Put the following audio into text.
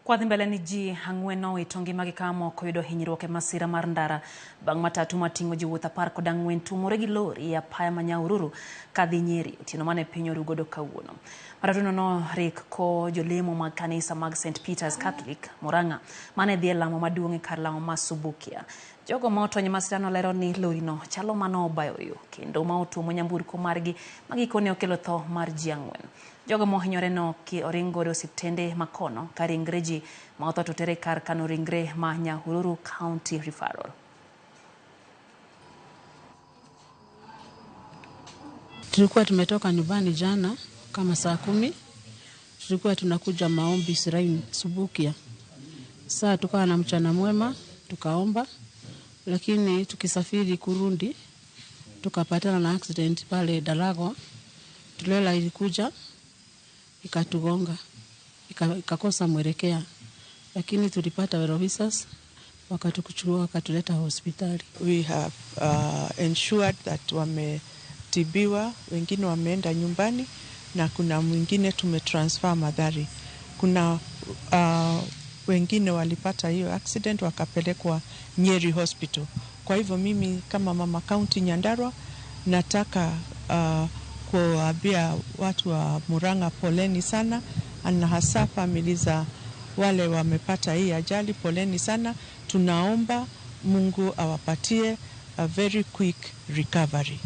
Kwadhi mbele ni ji ang'wen nowito ngimagi ka moko yudo hinyruok e masira mar ndara bang' matatu mating'o jowuoth 14 tuomore gi lori e apaya ma Nyahururu kadhi Nyeri otieno mane piny oru godo kawuono. Matatuno norik ko jolemo mag kanisa mag St. Peter's Catholic Murang'a mane dhi e lamo maduong' e kar lamo ma Subukia. Jogo ma otony e masirano lero ni lorino chalo mano obayo yo kendo ma otuomo nyamburko margi ma gikone okelo tho mar ji ang'wen. Jogo mohinyore no oring godo osiptende ma kono ka ringre ji ma otho to oter e kar kano ringre ma Nyahururu County Referral. Tulikuwa tumetoka nyumbani jana kama saa 10, tulikuwa tunakuja maombi Shrine Subukia. Saa tukawa na mchana mwema tukaomba, lakini tukisafiri kurundi tukapatana na accident pale Dalago. Trailer ilikuja ikatugonga, ikakosa mwelekeo, lakini tulipata well officers wakatuchukua wakatuleta hospitali. We have ensured that wametibiwa, wengine wameenda nyumbani na kuna mwingine tumetransfer Mathari. Kuna wengine walipata hiyo accident wakapelekwa Nyeri Hospital. Kwa hivyo mimi kama mama county Nyandarua nataka kuambia watu wa Murang'a poleni sana, na hasa familia za wale wamepata hii ajali poleni sana. Tunaomba Mungu awapatie a very quick recovery.